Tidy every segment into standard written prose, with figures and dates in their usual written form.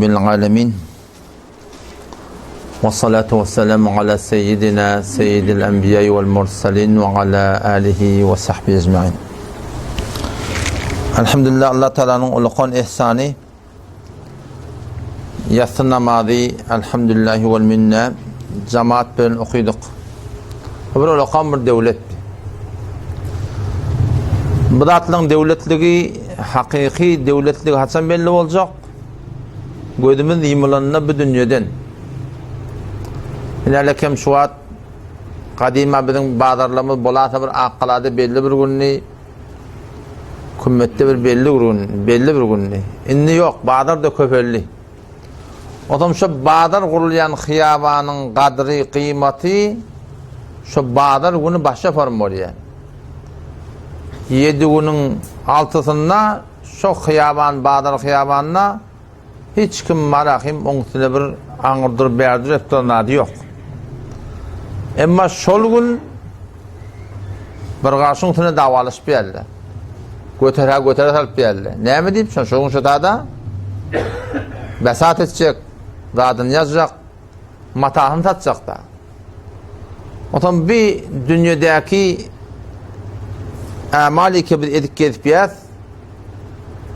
Rabbil Ve salatu ve selamu ala seyyidina seyyidil enbiya vel mursalin ve ala alihi ve sahbihi ecmain. Elhamdülillah Allah Teala'nın ulukan ihsani yatsı namazy elhamdülillahi vel minne cemaat bilen okuyduk. Bu bir ulukan bir devlet. Bu zatlaryň döwletligi hakyky döwletligi haçan belli boljak? Gözümiz ýumulanda bu dünýeden. Ine kem şu wagt gadyma biziň bazarlarymyz bolasa bir Akgalada belli bir gündi, Kümmetde bir belli bir gün, belli bir gündi. Indi ýok, bazar da köpeldi. Otam şu bazar gurulýan hyýabanyň gadry, gyýmaty şu bazar güni başga form bolýar. Ýedi günüň altysynda Şo hyýaban, bazar hyýabanda hiç kim marahym oň üstüne bir aňyrdyr bärdir edip duran zady ýok. Emma şol gün bir garşyň üstüne dawalaşyp geldi. Göterä götere salyp geldi. Näme diýip şo şo gün şo tada besat etjek, zadyny ýazjak, matasyny satjak-da. Otam bi dünýedäki ämalike biz edip gezipýäs.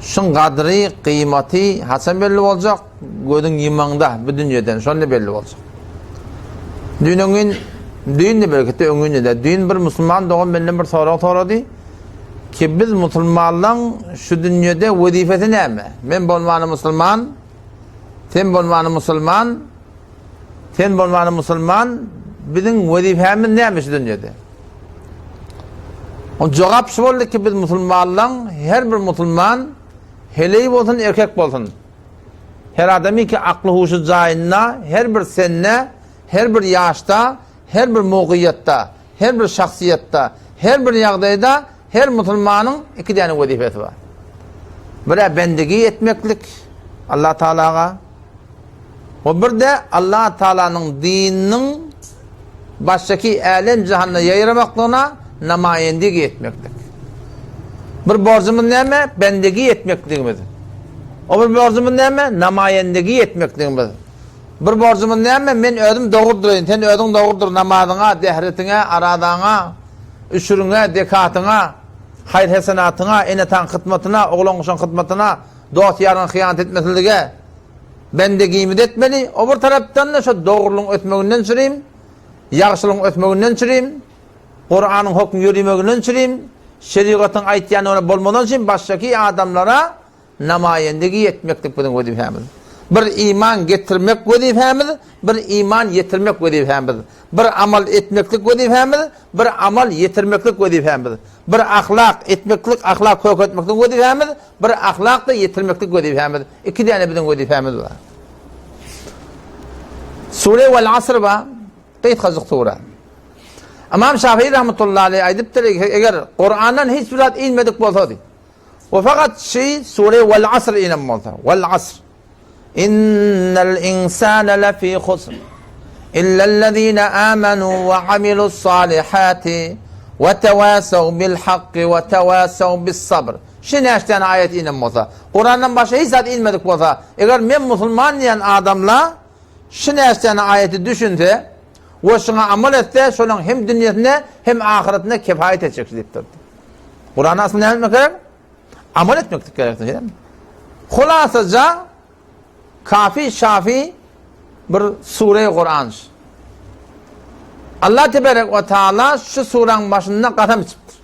Şuň gadry, gyýmaty haçan belli boljak? Gözüň ýymaňda bu dünýeden şonda belli boljak. Düýn öňün, düýn-de belki-de öňün-de, düýn bir musulman dogan menden bir sorag sorady. Ki biz musulmanlaň şu dünýede wezipesi näme? Men bolmany musulman, sen bolmany musulman, Sen bolmany musulman, biziň wezipemiz näme şu dünýede? On jogap şu boldy ki biz musulmanlaň her bir musulman heleý bolsun, erkek bolsun. Her adamy ki akly huşy jaýynda, her bir sende, her bir ýaşda, her bir mowgyýetde, her bir şahsyýetde, her bir ýagdaýda her musulmanyň iki däne wezipesi bar. Birä bendigi etmeklik Allah Taalaga, We bir-de Allah Tagalanyň dininiň başdaky älem-jahanda ýaýramaklygyna namaýendigi etmeklik. Bir borjumyz näme? Bendegi etmekligimiz. O bir borjumyz näme? Namaýendigi etmekligimiz. Bir borjumyz näme? Men özüm dogry duraýyn, sen özüň dogry dur namazyňa, dähretiňe, arazaňa, üşüriňe, zekatyňa, haýyr-hesenatyňa, ene-ataň hytmatyna, oglan-guşaň hytmatyna, dost-ýaryňa hyýanat etmesizlige. Bendegimizi etmeli, o bir tarapdan-da şo dogrulygyň ösmeginden çürim, ýagşylygyň ösmeginden çürim, Kuranyň hökmi ýörimeginden çürim, şerigatyň aýtýany görä bolmadan çürim başgaky adamlara namaýendigi etmeklik biziň wezipemiz. Bir iman getirmek wezipemiz, bir iman ýetirmek wezipemiz. Bir amal etmeklik wezipemiz, bir amal ýetirmeklik wezipemiz. Bir ahlak etmeklik, ahlak kökeltmeklik wezipemiz, bir ahlak-da ýetirmeklik wezipemiz. Iki däne biziň wezipemiz bar. Sure Vel Asr bar, gysgajyk sure. Ymam Şafii rahmetullahi aleyh aýdypdyr, eger Kurandan hiç bir zat inmedik bolsady, we fakat şi Sure Vel Asr inen bolsa, Vel Asr. Innel insane lefî husr. Illellezîne âmenû ve amilu's-sâlihâti ve tewâsev bil hakki ve tewâsev bis sabr. Şu näçe däne aýat inen bolsa, Kurandan başga hiç zat inmedik bolsa, eger men musulman diýen adamla şu näçe däne aýaty düşünse we şuňa amal etse, şonuň hem dünýesinde hem ahyretinde kefaýet etjek diýipdir. Kurana aslynda näme etmek gerek? Amal etmeklik gerekdir, şeýdemi? Hulasaja Kafi Şafi bir sure Kuran. Allah teberek we taala şu suraň başynda kasam içipdir.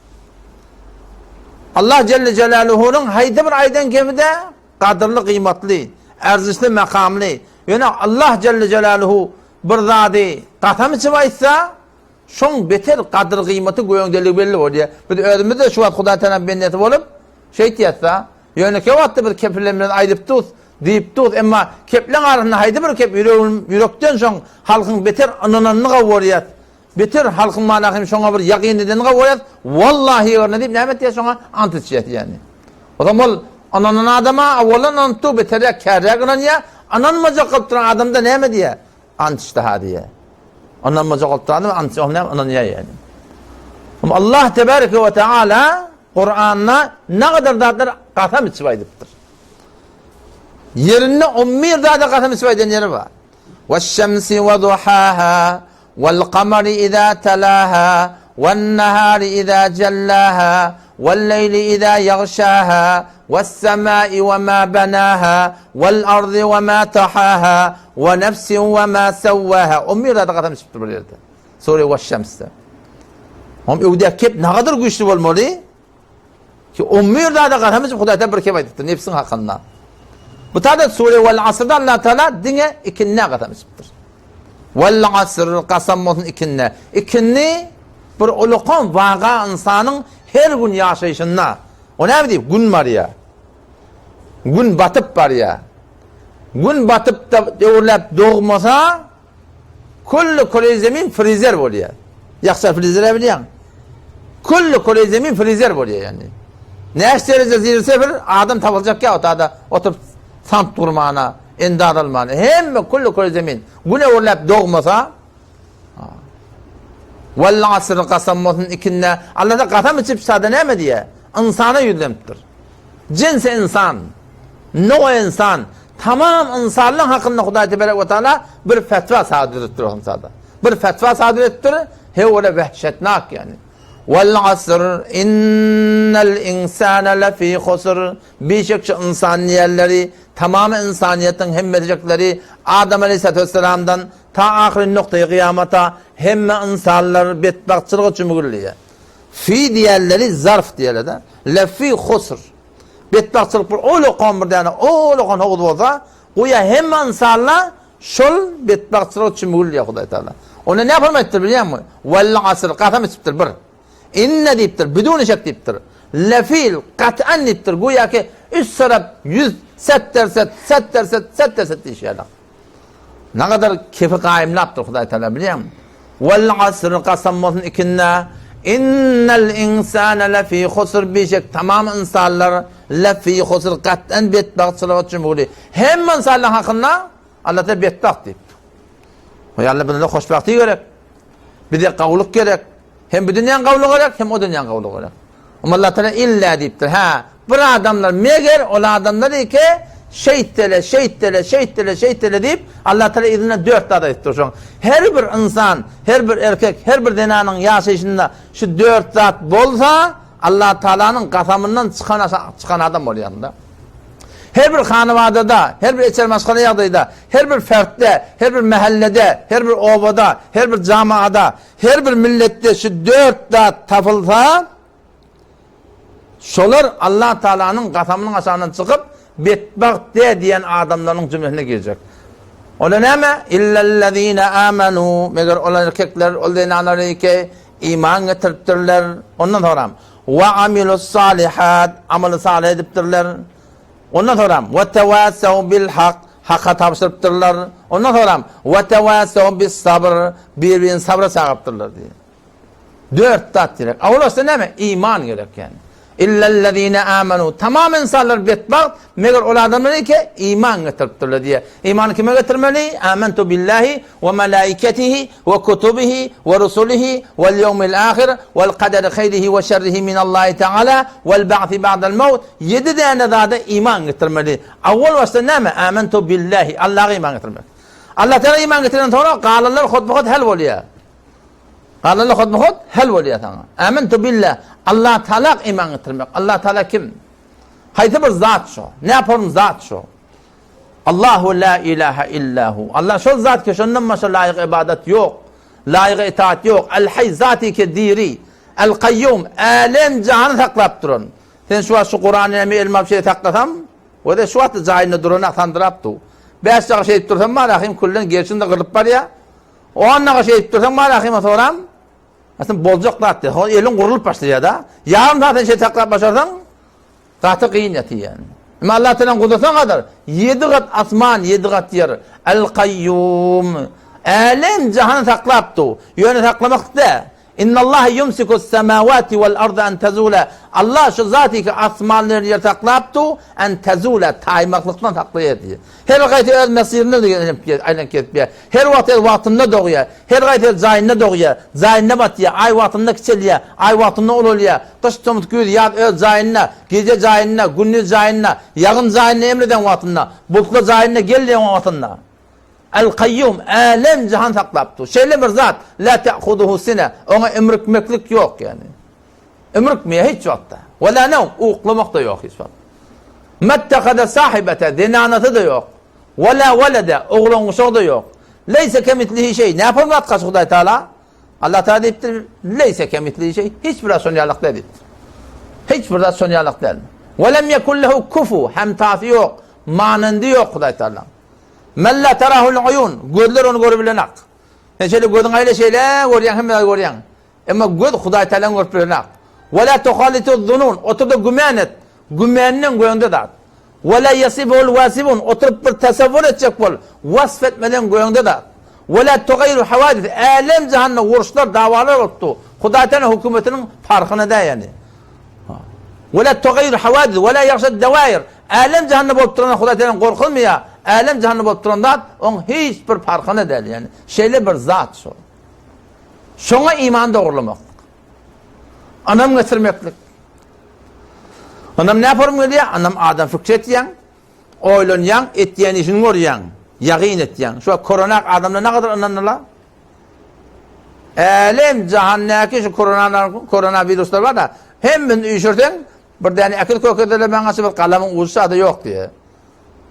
Allah Celle Celaluhu'nyň haýsy bir aýdan kemi-de gadyrly, gyýmatly, erzişli, makamly. Ýöne Allah Celle Celaluhu bir zady kasam içip aýtsa, şoň beter gadyr-gyýmaty göňdeligi belli bolýar. Biz özümiz-de şu wagt Hudaý Tagalaň bendesi bolup, şeýtýäs-da. Ýöne käwagtda biz kepiller bilen aýdyp dus, diýip dus, emma kepleň arasynda haýsy bir kep ýüregim, ýürekden şoň halkyň beter ynananyny gowurýas. Beter halkyň mana hem şoňa bir ýakyn edenini gowurýas. Wallahi ýerine diýip näme etýäs şoňa ant içýäs ýani. O zaman ol ynanan adama awaldan ynanyp dur, beterräk, kärräk ynanýar. Ynanmajak bolup duran adamda näme diýýär? Ant içdi ha diýýär. Ynanmajak bolup duran adam ant içdi, näme ynanýar ýani. Allah tebareke we taala Kuranda ne kadar zatlar kasam içip aýdypdyr. Ýerinde on bir zada gasam içip aýdan ýeri bar. Weş-şemsi we duhaha, wel-kamary iza talaha, wen-nahari iza jellaha, wel-leýli iza ýagşaha, wes-semai we ma banaha, wel-ardy we ma tahaha, we nefsin we ma sewwaha. On bir zada gasam içipdir bir ýerde. Sure Weş-şemsde. Hom öwdäki kep nagadyr güýçli bolmaly? Ki on bir zada gasam içip Hudaý Taala bir kep aýdypdyr nebsiň hakynda. Bu taýda sure Wal Asrda Allah Taala diňe ikindä gasam içipdir. Wal Asr gasam bolsun ikindä. Ikindi bir ulukan waga ynsanyň her gün ýaşaýşynda. O näme diýip gün barýar. Gün batyp barýar. Gün batyp da döwürläp dogmasa Külli küreý zemin frizer bolýar. Ýaksa frizere bilýäň. Külli küreý zemin frizer bolýar ýani. Näçe dereje zirse bir adam tapyljak ýa otada oturyp sant gurmana, endaz almana. Hemme külli küreý zemin güne gürläp dogmasa Wal asr kasam bolsun ikinde. Allah da kasam içip sada näme diýýär? Ynsana ýüzlenipdir. Jins ynsan, no ynsan, tamam ynsanlaryň hakynda Hudaý teberek we taala bir fetwa sadyr edipdir o Bir fetwa sadyr edipdir, he ola wehşetnak ýani. Wal asr innel insane lefi husr. Bişek şu ynsan diýenleri, tamam ynsanyýetiň hemmejikleri Adam aleyhissalatu vesselamdan ta ahyry noktaýy gyýamata hemme ynsanlar betbagtçylyga çümügilýär. Fi diýenleri zarf diýerler-de. Lefi husr. Betbagtçylyk bir ulakan bir däne ulakan howuz bolsa, goýa hemme ynsanlar şol betbagtçylyga çümgül diýýär Hudaý Taala. Onda näme forma aýtdyr bilýäňmi? Wal asr kasam içipdir bir. Inne diýipdir, bidun şek diýipdir. Lefil kat'an diýipdir. Goýa ki üç tarap ýüz set derset, set derset, set derset diýişýärler. Nagadar kefi gaýymlapdyr Hudaý Taala bilýäňmi? Wal asr kasam bolsun ikindä. Innel insane lefi husr bişek tamam ynsanlar lefi husr gat'an betbagtçylyga çümügli. Hemme ynsanlaryň hakynda Allah Taala betbagt diýipdir. Hoý Allah bize hoşbagtlyk gerek. Bize gawulyk gerek. Hem bu dünýäň gawulygy gerek, hem o dünýäň gawulygy gerek. Amma Allah Taala illa diýipdir. Hä, bir adamlar meger ol adamlar eke şeýtdele, şeýtdele, şeýtdele, şeýtdele diýip, Allah Taala yzyndan dört zat aýdypdyr şoň. Her bir ynsan, her bir erkek, her bir zenanyň ýaşaýşynda şu dört zat bolsa, Allah Taalanyň gasamyndan çykan çykan adam bolýar-da. Her bir hanabadada, her bir içeri maşgala ýagdaýda, her bir fertde, her bir mähellede, her bir obada, her bir jamaada Her bir milletde şu dört zat tapylsa, şolar Allah Taalanyň gasamynyň aşagyndan çykyp, betbagt dä diýen adamlaryň jümlesine girjek. Olar näme? Illellezine amanu, meger ol erkekler, ol zenanlar ki, iman getiripdirler. Ondan soňram, we amilus salihat, amaly salyh edipdirler. Ondan soňram, we tewasaw bil hak, haka tabşyrypdyrlar. Ondan soňram, we tewasaw bis sabr, bir-birini sabra çagyrypdyrlar diýýär. Dört zat gerek. Awal başda näme? Iman gerek ýani. Illellezine amanu. Tamam insanlar betbagt, meger ol adamlar ki iman getiripdirler diýýär. Imany kime getirmeli? Amantu billahi we malaiketihi we kutubihi we rusulihi wal ýewmil ahir wal kaderi haýrihi we şerrihi minallahi taala wal ba'si ba'dal mawt. Ýedi däne zada iman getirmeli. Awwal başda näme? Amantu billahi. Allaha iman getirmek. Allah Teala iman getirenden soňra galanlar hotba-hot hal bolýar. Galanlar hotba-hot hal bolýar saňa. Amantu billah. Allah Teala iman getirmek. Allah Teala kim? Haýsy bir zat şo? Näporn zat şo? Allahu la ilaha illa hu. Allah şol zat ki şondan başga laýyk ybadat ýok. Laýyk itaat ýok. El Haý zaty ki diri. El Kaýýum älem jahany saklap duran. Sen şu wagt şu Kurany näme elime alyp şeýle saklasam, o-da şu wagt jaýynda durana sandyrap dur. Bäş dagy şeýdip dursam bar ahym külden gerşinde gyrylyp barýar. On dagy şeýdip dursaň bar ahyma soram. Aslynda boljak zat diýär. Hol eliň gurulyp başlaýar-da. Ýarym saat sen şeýle saklap başarsaň, Gaty kyn ýatyýan. Emma Allah Tagalaň gudratyna gadar, ýedi gat asman, ýedi gat ýer, El-Kaýýum, älem jahany saklap dur. Ýöne saklamak däl. Innallaha ýumsikus semawati wal arda an tezula. Allah şu zat ki asmanlary ýer saklap du, an tezula taýmaklykdan saklaýar diýýär. Her gaýsy öz mesirinde aýlanyp gezip Her wagt öz wagtynda dogýar. Her gaýsy öz jaýynda dogýar, jaýynda batýar, aý wagtynda kiçelýär, aý wagtynda ulalýar. Gyş, tomus, güýz, ýaz öz jaýynda, gije jaýynda, gündiz jaýynda, ýagyn jaýynda emreden wagtynda, bultly jaýynda gel diýen wagtynda. El-Kaýýum, älem-jahan saklap dur. Şeýle bir zat, la te'huzuhu sine, oňa ümrükmeklik ýok ýagny. Ümrükmeýär hiç wagtda. We la newm, uklamak-da ýok hiç wagt. Mettehaze sahibete, zenanasy-da ýok. We la welede, oglan-uşagy-da ýok. Leýse kemislihi şeý, näpol zat gaçy Hudaý Taala? Allah Taala diýipdir, Leýse kemislihi şeý, hiç bir zat şon ýalak däl diýipdir. Hiç bir zat şon ýalak däl. We lem yekun lehu kufu, hemtasy ýok, manyndy ýok Hudaý Taala. Men la tarahul uyun, gözler ony görüp bilenak. Sen şeýle gözüň aýla şeýle görýäň, hemme zady görýäň. Emma göz Hudaý Taalany görüp bilenak. We la tuhalitu zunun, otur-da gümän et. Gümenden göňde zat. We la yasiful wasifun, oturyp bir tasawwur etjek bol. Wasf etmeden göňde zat. We la tugaýru hawadis, älem jahanda uruşlar, dawalar bolupdy. Hudaý Taala hökümetiniň parhyna däl ýani. We la tugaýru hawadis, we la ýagşad dawaýir. Älem jahanda bolup duran Hudaý Taaladan gorkulmaýar. Älem jahanda bolup duran zat oň hiç bir parhyna däl ýani. Şeýle bir zat şol. Şoňa iman dogrulamoklyk. Ynam getirmeklik. Ynam näme form gelýär? Ynam adam fikir etýän, oýlanýan, etýän işini görýän, ýagyn etýän. Şu korona adamlar ne kadar ynandylar? Älem jahandaki şu korona koronaviruslar bar da, hemmesini üýşürseň, bir däne äkil kökedeler maňa şu bir galamyň ujy şada ýok diýýär.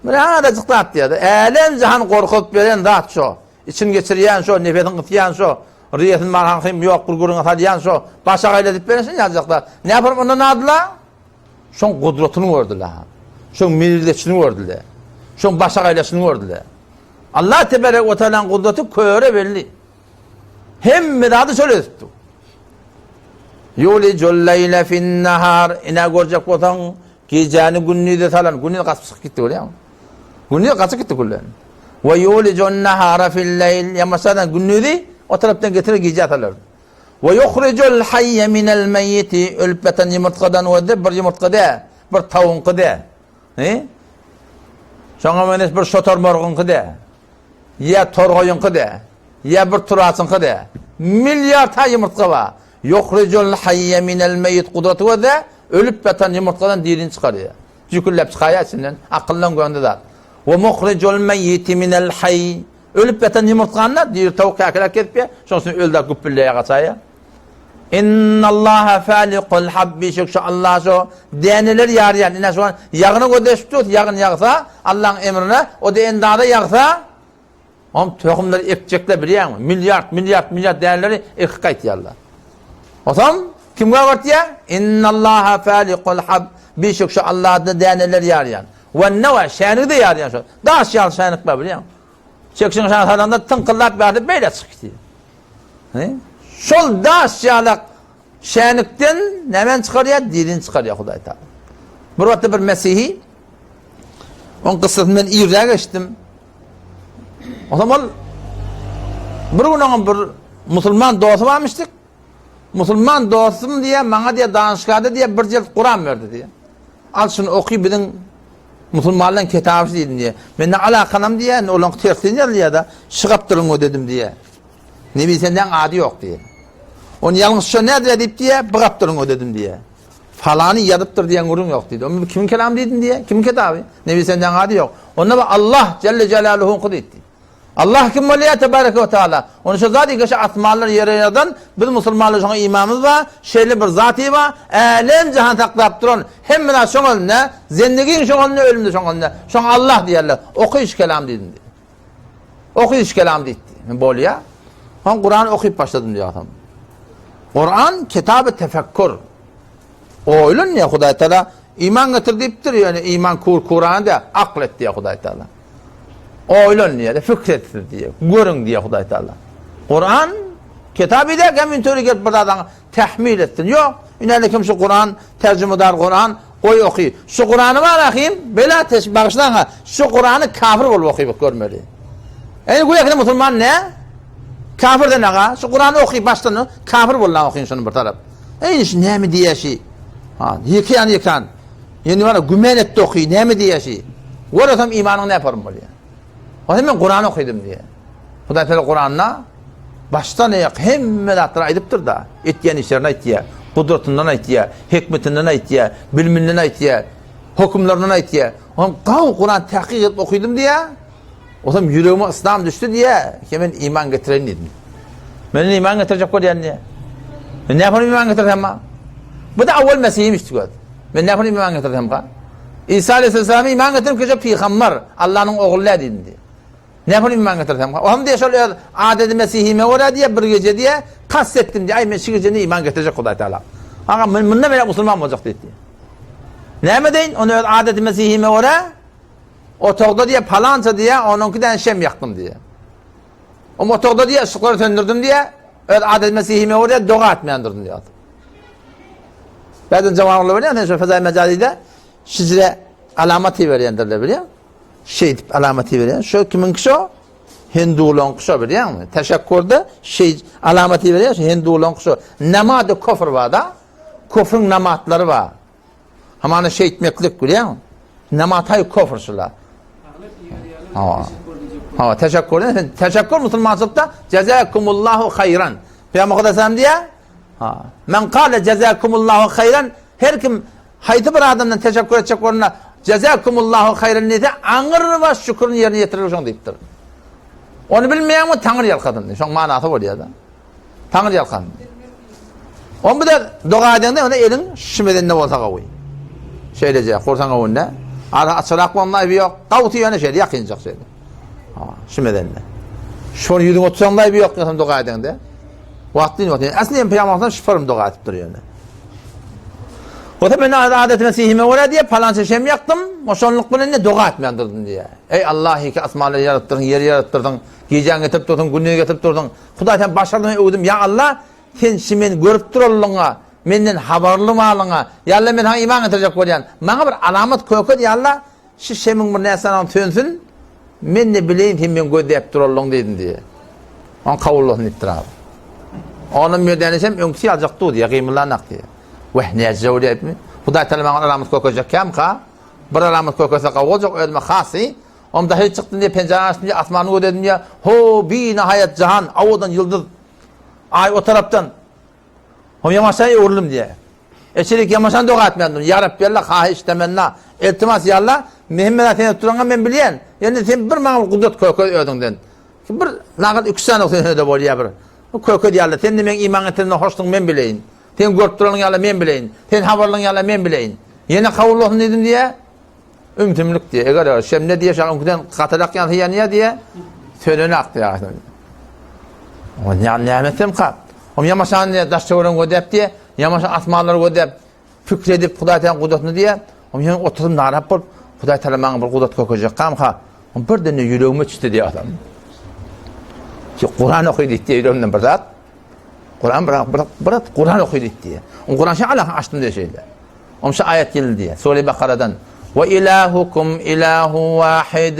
Bir azajyk zat diýýär. Älem jahan gorkuzyp beren zat şo. Içini geçirýän şo, nefesini gysýan şo, riýesini barhaň hym ýok bir gürrüňe salýan şo, başagaýladyp beren şo ýaljak zat. Näpar ondan adyla? Şoň gudratyny gördüler. Şoň mezzetini gördüler. Şoň başagaýlaşyny gördüler. Allah tebarek we tealanyň gudraty köre belli. Hemme zady şol edipdi. Yulicul leýle fin nahar. Ine görjek bolsaň, gijäni gündize salan, gündiz gaçyp çykyp gitdi görýäňmi? Gündiz gaçyp gitdi küllen. We yulicun nahara fil leýl. Ýa gündizi o tarapdan getirir gijä salar. We yuhricul hayye minel meyyiti. Ölüp ýatan ýumurtgadan we bir ýumurtga dä, bir tawuňky dä. He? Şoňa meňzeş bir şotormorgyňky dä. Ýa torgaýyňky dä, ýa bir turaçyňky dä. Milliard ha ýumurtga bar. Ýuhrijul haýýe minel meýit gudraty gözle, ölüp ýatan ýumurtgadan dirini çykarýar. Jükülläp çykaýar içinden, akyldan göndi zat. We muhrijul meýiti minel haý. Ölüp ýatan ýumurtgany diri towuk käkiläp gezipýär, şonuň üçin öldä güpbülleýär gaçaýar. Innallaha faliqul habbi şek şu Allah şu däneler ýarýan. Ine şu ýagyny gözleşip dur, ýagyn ýagsa Allah'ın emrine, o da endada ýagsa om tohumlary ekjekler bilýäňmi? Milliard, milliard, milliard däneleri ekip gaýtýarlar. Otam kim görtýär? Innallaha faliqul hab bişek şu Allah da däneler ýarýan. We nawa şänigi de ýarýan şu. Daş ýaly şänik bar bilýäňmi? Çekşiň şänik salanda tyňkyldap bärde beýle çykdy. Şol daş ýalak şänikden nämäni çykarýar? Dilini çykarýar Hudaý Taala. Bir wagtda bir mesihi oň gyssasyny men irräk eşitdim. O zaman bir gün oňa bir musulman dosty barmyşdyk. Musulman dostum diýe, maňa diýe danyşgada diýe bir jilt Kuran berdi diýe. Al şuny oky biziň musulmanlaryň kitaby diýdim diýe. Mende alakanam diýe, indi olaň tersini ýazylýar-da, şygapdyryň o dedim diýe. Nebi senden ady ýok diýe. Ony ýalňyş şo nädire diýip diýe, bir gapdyryň o dedim diýe. Falany ýazypdyr diýen gürrüň ýok diýdi. Onda kimiň kelamy diýdim diýe, kimiň kitaby? Nebi senden ady ýok. Onda Allah Celle Celaluhuňky diýdi. Allah kim bolýar tebareke we taala. Ony şo zat ýeke asmanlar ýere ýaradan biz musulmanlar şoňa imanymyz bar. Şeýle bir zaty bar. Älem jahan saklap duran hemme zat şoň elinde. Zendigiň şoň elinde, ölüm de şoň elinde. Şoňa Allah diýerler. Okyş kelam diýdim diýdi. Okyş kelam diýdi. Bolýar. Soň Kurany okyp başladym diýýär. Kuran kitaby tefekkur. Oýlan diýýär Hudaý Taala. Iman getir diýipdir, ýöne iman kur Kurany da akl et diýýär Hudaý Taala. Oýlan diýýär, fikr et siz diýýär. Görüň diýýär Hudaý Taala. Kuran kitaby da kommentary gelip bir zadaň tahmil etsin. Ýok, ine kim şu Kuran terjimedar Kuran goý oky. Şu Kurany bar ahim, bela teş bagyşlaň ha. Şu Kurany kafir bolup okyp görmeli. Eý güýä musulman ne? Kafir sen aga, şu Kurany oky başdan kafir bol lan okyn şuny bir tarap. Eý şu näme diýýär şi? Ha, ýekan ýekan. Ýene bar gümen etdi oky, näme diýýär şi? Göresem imanyň näme form bolýar? Onda men Kurany okydym diýýär. Hudaý Teala Kuranda başdan aýak hemme zatlary aýdypdyr-da. Etýän işlerini aýtýar, gudratyndan aýtýar, hikmetinden aýtýar, biliminden aýtýar, hökümlerinden aýtýar. Oňam gawy Kuran tahkyk edip okydym diýýär. Osam ýüregime yslam düşdi diýýär. Ki men iman getireýin diýdim. Men iman getirjek bolýan diýýär. Men näme iman getirsem ha? Bu da awal mesihmiş diýýär. Men näme iman getirsem ha? Isa aleyhisselam iman getirip gece pygamber, Allah'ın ogly diýdim diýýär. Näme iman getirsem ha? Ohm diýe şol öz adedi mesihime görä diýe bir gece diýe kast etdim diýe. Aý men şu gece iman getirjek Hudaý Taala. Aga men munda men musulman boljak diýdi. Näme deýin? Onu öz adedi mesihime görä Otagda diýe palança diýe, onuňky däne şem ýakdym diýe. Om otagda diýe yşyklary söndürdim diýe, öz adet mesihime görä doga etmän durdum diýe. Bäden jawan ogly bilýän, sen şu fezaý mejazide şijre alamaty berýändirler bilýän. Şeýdip alamaty berýän. Şu kimiňki şo? Hindulaňky şo bilýäňmi? Teşekkürde şeý alamaty berýän şu hindulaňky şo. Namady kofr bar-da. Kofryň namatlary bar. Hamana şeýtmeklik bilýäňmi? Namataý kofr şula. Hawa. Hawa, teşekkür. Teşekkür musulmançylykda jazakumullahu haýran. Peygamber Hudaý sallam diýýär, ha, men kale jazakumullahu haýran, her kim haýsy bir adamdan teşekkür etjek bolanda jazakumullahu haýran diýse, aňyr baş şükürini ýerine ýetirer şoň diýipdir. Ony bilmeýäňmi Taňry ýalkasyn diýip. Şoň manasy bolýar-da. Taňry ýalkasyn. Ony bir de doga edende onda eliň şimedende bolsa gawy. Şeýleje gursaň öňünde. Ara açyrak bolanda aýby ýok. Gawsy ýöne şeýle ýakynjak şeýle. Ha, şimedende. Şony ýüzüňe tutsaň da aýby ýok ýa doga edende. Wagtly wagtly. Aslynda hem pygamberden şyparym doga edip dur ýöne. Ota men adet mesihime görä diýe palança şem ýakdym, şonluk bilen de doga etmän durdum diýe. Eý Allah, iki asmanlary ýaratdyrdyň, ýeri ýaratdyrdyň, gijäni getirip durdyň, gündizi getirip durdyň. Hudaý sen başardyň öwdüm, ýa Allah, sen şi meni görüp durallygyňa, menden habarly malyňa, ýa Allah men saňa iman getirjek bolýan, maňa bir alamat köket ýa Allah, şi şemiň bir näsanagyny sönsün, men-de bileýin sen meni gözläp durallygyňy diýdim diýýär. Oň kabul bolsun diýipdir abi. Onam merdäne şem öňküsi ýaljak dur diýýär, gymyllanak diýýär. Weh, näjije bolýar diýipmi? Hudaý Taala maňa alamat kökejek kämka? Bir alamat kökese gawy boljak özüme hasy. Om daşary çykdym diýýär, penjireni açdym diýýär, asmany gözledim diýýär. Ho, binahaýat jahan, owadan ýyldyz. Aý o tarapdan. Hom ýamaşa öwrüldim diýýär. Eçerik ýamaşan doga etmän dur. Ýa Rabbi Allah, haýyş temenna. Iltimas ýa Allah, hemme zat sen duranyňa men bilýän. Ýöne sen bir maňa gudrat kökez özüňden. Bir nagal iki sany sen de bolýar bir. Bu kökez ýa Allah, sen de meň iman getirende hoşduň men bileýin. Sen görüp duranyň ýa Allah men bileýin. Sen habarlyň ýa Allah men bileýin. Ýene kabul bolsun diýdim diýýär. Ümsümlik diýýär. Eger şemde diýýär, şaň öňküden gatyrak ýansa ýanýar diýýär. Sönenak diýýär. O näme etsem ka? Om ýamaşan diýýär, daş töweregini gözläp diýýär. Ýamaşan asmanlary gözläp, pikir edip Hudaý Taala gudratyny diýýär. Om ýene oturyp narap bolup, Hudaý Taala maňa bir gudrat kökejek kamka. Om birden ýüregime düşdi diýýär adam. Ki Kuran oky diýdi ýüregimden bir zat. Kuran bir bir bir Kuran oky diýdi. Om Kuran şeýle Allah açdym diýýär şeýle. Om şu aýat geldi diýýär. Sure Bakaradan. Wa ilahukum ilahu wahid.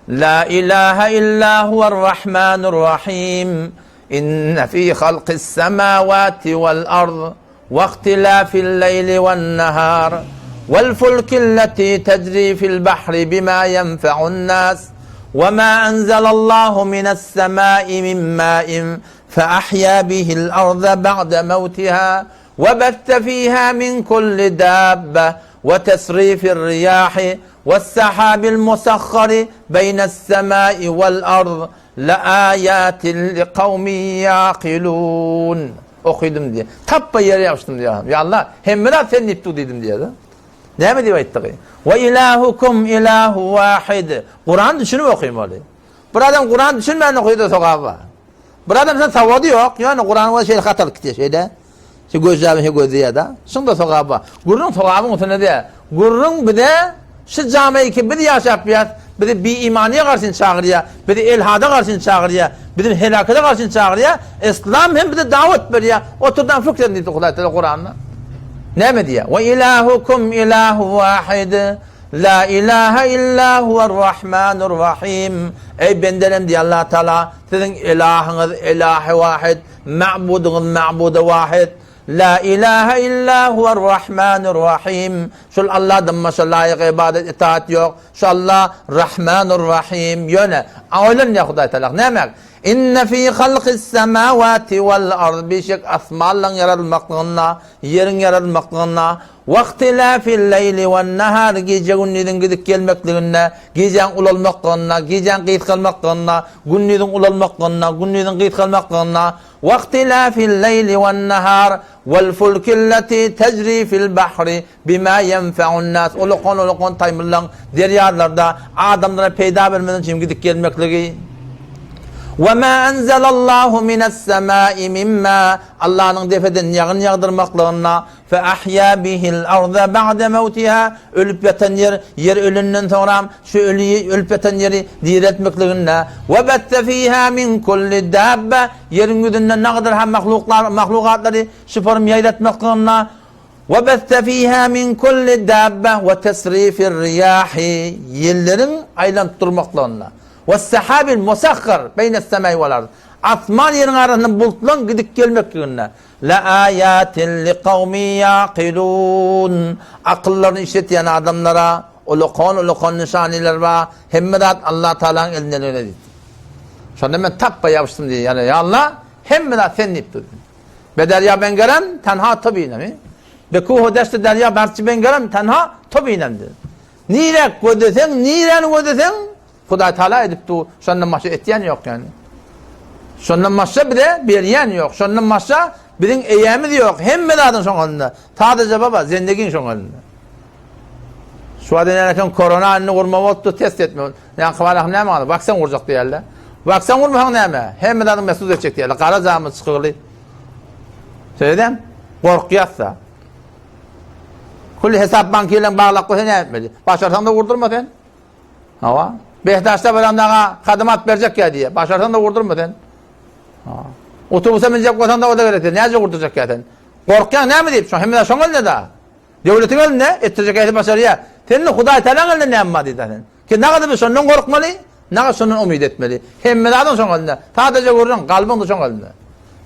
La ilaha illa huwar rahmanur rahim. Inne fi halqis semawati wal ard we ihtilafil leýli wen nahar vel fulkilleti tejri fil bahri bima yenfe'un nas ve ma enzelallahu mines semai min ma'in fe ahya bihil arda ba'de mevtiha ve bette fiha min kulli dabbe ve tesrifir riyahi ve sahabil musahhari beynes semai vel ard Leaýatin liqawmin ýaqilun. Okydym diýýär. Tapba ýere ýapyşdym diýýär. Ýa Allah, hemme zat sen diýip dur diýdim diýýär. Näme diýip aýtdygy? Wa ilahukum ilahu wahid. Kuran düşünip okymaly. Bir adam Kuran düşünmän okyda sogaby bar. Bir adam sen sawady ýok, ýöne Kurany we şeýle hatalyk gitýär şeýle. Şu gözläp şu gözleýär-de. Şunda sogaby bar. Gürrüň sogabyň üstünde däl. Gürrüň bize şu jameýki biz ýaşap ýas, bizi biimanyýa garşy çagyrýar, bizi elhada garşy çagyrýar, bizi helakete garşy çagyrýar. Islam hem bize dawat berýär. Oturdan fikr edin diýdi Hudaý Teala Kuranda. Näme diýýär? Wa ilahukum ilahu wahid. La ilahe illa huwer-Rahmanur Rahim. Eý bendelem diýýär Allah Taala, siziň ilahyňyz ilahy wahid, ma'budyňyz ma'budy wahid. La ilahe illa huwer-Rahmanur Rahim. Şol Allahdan başga laýyk ybadat itaat ýok. Şu Allah Rahmanur Rahim. Ýöne oýlanýar Hudaý Taala. Näme? Inne fi halkis semawati wal ard bişek asmanlaryň ýaradylmaklygynda, ýeriň ýaradylmaklygynda, wahtilafil leýli wan nahar gije-gündiziň gidip gelmekliginde, gijäň ulalmaklygynda, gijäň gysgalmaklygynda, gündiziň ulalmaklygynda, gündiziň gysgalmaklygynda, wahtilafil leýli wan nahar wal fulkillati tejri fil bahri Bima ýenfe'un-nas, ulakan-ulakan taýmyllaň derýalarda adamlara peýda bermesi üçin gidip gelmekligi. We ma enzelallahu mine's-sema'i min ma, Allanyň depeden ýagyn ýagdyrmaklygynda, fe ahýa bihil arda ba'de mewtiha, ölüp ýatan ýer, ýer ölenden soňram şu öli ölüp ýatan ýeri direltmekliginde, we besse fiha min kulli dabbe, ýeriň ýüzünde nagadyr hem mahluklar, mahlugatlary şyparym ýaýratmaklygynda, We besse fiha min kulli dabbe we tesrifir riýahi, ýelleriň aýlanyp durmaklygynda, we sahabil musahhar beýnes semai wal ard, asman ýeriň arasynda bulutlaryň gidip gelmekliginde, le aýatin li kawmin ýaqilun, akyllaryny işletýän adamlara ulakan-ulakan nyşanylar bar, hemme zat Allah Tagalaň elindeligine diýdi. Şonda men tapba ýapyşdym diýdi. Ýa Allah, hemme zat sen diýip durdy. Be derýa bengerem, tenha to binem. Be kuhu deşti derýa barçy bengerem, tenha to binem diýdi. Nirä gözleseň, niräni gözleseň, Hudaý Taala edip dur. Şondan başga etýän ýok ýani. Şondan başga bize berýän ýok. Şondan başga biziň eýämiz ýok. Hemme zadyň şoň elinde. Sadaja baba, zendegiň şoň elinde. Şu wagt eken korona indi gurma bolupdy, test etme. Ýaňky balahym näme galdy? Waksan gurjak diýerler. Waksan gurmasaň näme? Hemme zadyň mesut etjek diýerler. Gara jamyz çykygyly. Şeýdem, gorkýas-da. Külli hesap banky bilen baglap goýsa näme etmeli? Başarsaň-da gurdurma sen. Hawa. Behdaşda baran daga hadymat berjek ýa diýe. Başarsaň-da gurdurma sen. Ha. Otobusa münjek bolsaň-da o da gerek diýe. Näce gurdurjak ýa sen? Gorkýaň näme diýip? Şo hemme zat şoň elinde da. Döwletiň elinde, etdirjek ähli başarýar. Sende Hudaý Tagalaň elinde näme bar diýdi sen. Ki nagada biz şondan gorkmaly, naga şondan umyt etmeli. Hemme zadyň şoň elinde. Sadaja gürrüň, galbyň-da şoň elinde.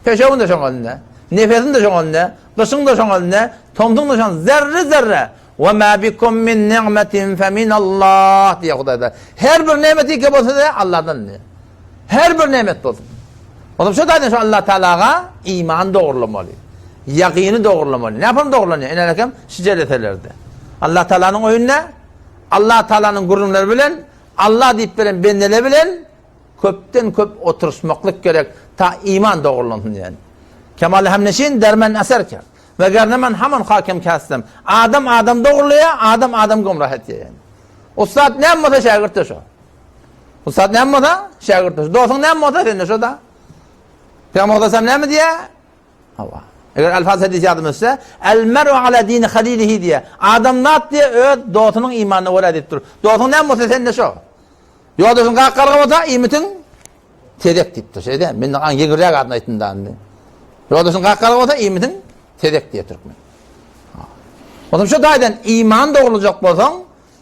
Peşewiň-de şoň elinde. Nefesiň-de şoň elinde. Gyşyň-da şoň elinde. Tomsuň-da şoň zerre-zerre. Ve ma bikum min ni'metin fe min Allah diýýär Hudaý Tagala. Her bir nemet ýeke bolsa-da Allahdan diýýär. Her bir nemet bolsun. Olam şo taýdan şo Allah Tagalaga iman dogrulamaly. Ýakyny dogrulamaly. Näpem dogrulanýar? Inelekem şu jeleselerde. Allah Tagalanyň öýünde Allah Tagalanyň gürrüňleri bilen Allah diýip beren bendeler bilen köpden köp oturyşmaklyk gerek ta iman dogrulansyn diýen. Kemal hemneşin dermen eser ker. Ve gerne men haman hakem kestem. Adam adam dogrulaýar, adam adam gümrah etýär. Ussat näme bolsa şägirt de şo. Ussat näme bolsa, şägirt şo. Dostuň näme bolsa, sen de şo-da. Pygamber sallallahu näme diýýär? Hawa. Eger alfaz hadis ýadyma düşse, El mer'u ala dini halilihi diýýär. Adamzat diýýär, öz dostunyň imanyna görä diýip dur. Dostuň näme bolsa, sen de şo. Ýoldaşyň gak garga bolsa, iýmitiň tezek diýipdir. Şeýle, men aň ýeňilräk adyny aýtdym da indi. Ýoldaşyň gak garga bolsa, iýmitiň tezek diýýär türkmen. Onuň şu taýdan iman dogrulajak bolsaň,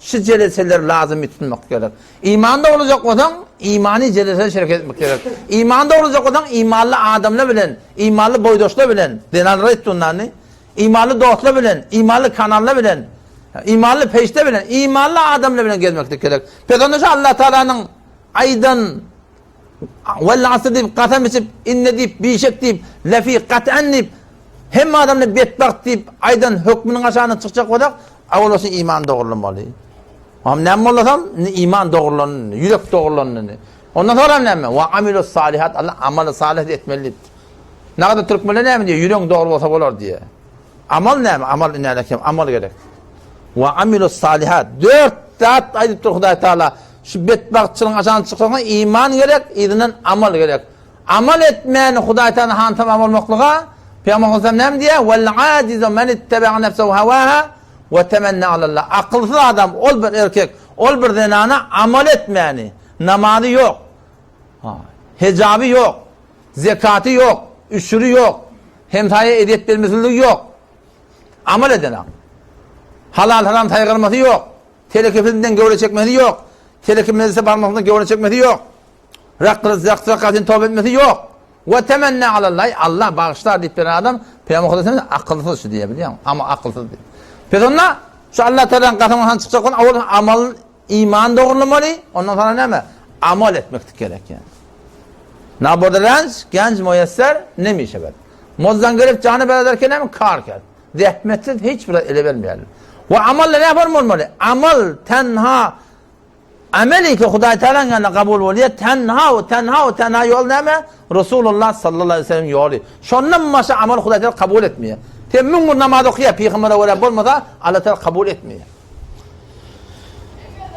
Şu jeleseleri lazym tutmak gerek. Iman dogrulajak bolsaň, imany jeleseler şereket etmek gerek. Iman dogrulajak bolsaň, imanly adamlar bilen, imanly boýdaşlar bilen, zenanlar aýtdy ondany, imanly dostlar bilen, imanly kanallar bilen, imanly peşde bilen, imanly adamlar bilen gezmeklik gerek. Pes onda şu Allah Taalanyň aýdan Wel asr diýip kasam içip, inne diýip, bişek diýip, lefi kat'an diýip, hemme adamlar betbagt diýip aýdan hökmüniň aşagyndan çykjak bolsak, awal başda iman dogrulamaly. Am näme bollasam, indi iman dogrulandy, ýürek dogrulandy. Ondan soň hem näme? Wa amilus salihat, Allah amaly salih etmeli diýipdir. Nagada türkmenler näme diýýär? Ýüregiň dogry bolsa bolar diýýär. Amal näme? Amal inäle kem, amal gerek. Wa amilus salihat. Dört zat aýdypdyr Hudaý Taala. Şu betbagtçylygyň aşagyna çyksaň iman gerek, yzyndan amal gerek. Amal etmän Hudaý Taala hantama bolmaklyga Pygamber sallallahu näme diýýär? Wal ajizu men ittaba'a nefsehu hawaha we temenna alallah. Akylsyz adam ol bir erkek, ol bir zenana amal etmäni, namazy ýok. Hejaby ýok. Zekaty ýok, üşüri ýok, hemsaýa ezýet bermesizligi ýok. Amal edenak. Halal-haram saýgarmasy ýok. Telekefilden göwre çekmesi ýok. Teleke mejlise barmakdan göwre çekmesi ýok. Rakryz rakatyny toba etmesi ýok. We temenna alallahi Allah bagyşlar diýip beren adam Pygamber Hudaý akylsyz şu diýýär bilýäňmi? Ama akylsyz diýip. Pes onda şu Allah Taalanyň gasamyndan çykjak bolan awal amal iman dogrulamaly, ondan soňra näme? Amal etmeklik gerek ýani. Naborda renç, genç moýesser nemişebet. Mozdan gelip jany berader näme kar ker. Zähmetsiz hiç bir ele bermeýärler. We amal näme bolmaly? Amal tenha Amel ki Hudaý Tagalaň ýanynda kabul bolýar, tenha we tenha we tenha ýol näme? Resulullah sallallahu aleýhi we sellem ýoly. Şondan başga amal Hudaý Tagala kabul etmeýär. Sen 1000 gün namaz okaýar, pygambere görä bolmasa, Allah Tagala kabul etmeýär.